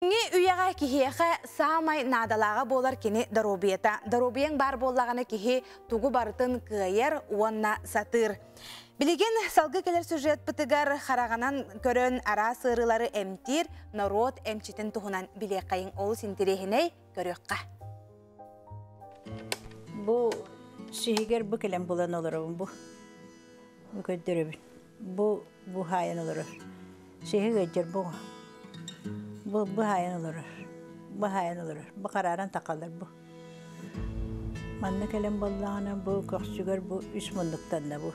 Билиҥҥи үйэҕэ киһиэхэ саамай наадалааҕа буолар кини доруобуйата. Доруобуйаҥ баар буоллаҕына киһи тугу барытын кыайар уонна сатыыр. Билигин салгыы кэлэр сюжетпытыгар хараҕынан көрөн араас ыарыылары эмтиир норуот эмчитин туһунан билиэххэйиҥ олус интэриэһинэй көрүөххэ. Бу сиһигэр бу кэлэн булан олоробун бу. Бу көрдөрөбүн. Бу бу хаайан олорор. Сиһи ыалдьар бу. Бу бу хаайан олорор. Бу хаайан олорор. Бу харааран тахалар бу. Манна кэлэн буоллаҕына бу көхсүгэр бу үс муннуктанна бу.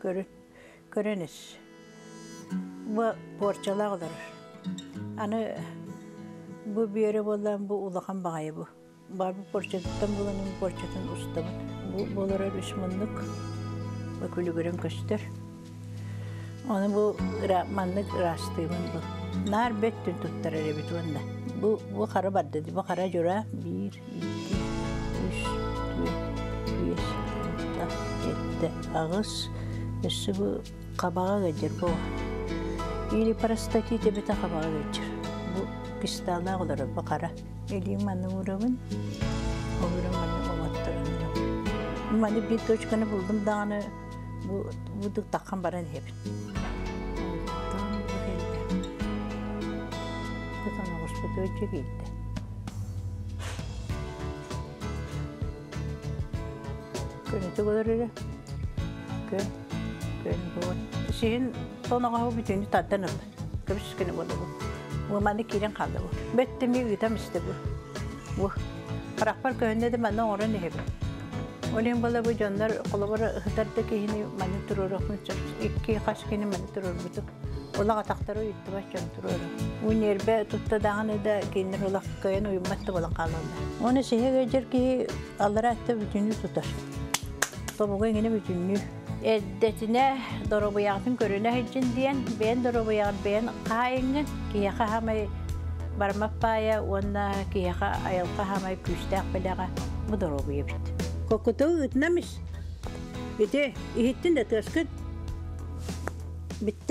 Көрүн. Көрөн ис. Бу порчалаах олорор. Аны бу бүөрэ буоллаан бу улахан баҕайы бу. Бар бу порчатыттан булан порчатын устабын. Бу буоларар үс муннук. Бу күлүгүрэн көстөр. Оны бу маннык ыраастыыбын бу. Наар бөттүн туттарар эбит уонна. Бу бу хара барда бу хара дьура биир, икки, үс, түөрт, биэс, алта, жетти, аҕыс. Өссө бу хабаҕа ыалдьар бу. Или простатит эбэтэ хабаҕа ыалдьар. Бу кисталаах олорор бу хара. Илиим маны уурабын, ууран маны оҥотторон. Маны биир точканы булдум даҕаны бу бу таххан баран иһэбин. Онтон бу кэллэ. Бу тоноҕоспут өйдө киирдэ. Көнөтүк олор эрэ. Көн, көн буол. Сиһин тоноҕоһу бүтүнү тардан ылла. Көмүс күнү буолла бу. Бу манна киирэн хаалла бу. Бөттүмү ыытам истэ бу. Бу. Харахпар көһүннэ да манна оҥорон иһэбин. Ол иһин буолла бу дьоннор холобур ыһытар да киһини манна туруоруохпун сөп. Икки хас кини манна туруорбутум. Улах атахтары уйуттубат дьон туруору. Бу ньиэрбэ тутта даҕаны да кинилэр улах кыайан уйуммат да буолан хаалаллар. Уонна сиһэ ыалдьар киһи аллара өттө бүтүннүү тутар. Тобуга иҥинэ бүтүннүү. Эрдэтинэ доруобуйаҕытын көрүнэ сылдьын диэн, бэйэн доруобуйаҕын бэйэн хаһаайыҥҥын, киһиэхэ хаамай бармат баайа уонна киһиэхэ айылҕа хаамай күүстээх бэлэҕэ бу доруобуйа эбит. Кокуту ыытынам ис. Ити иһиттин да тыаскын. Бүттэ.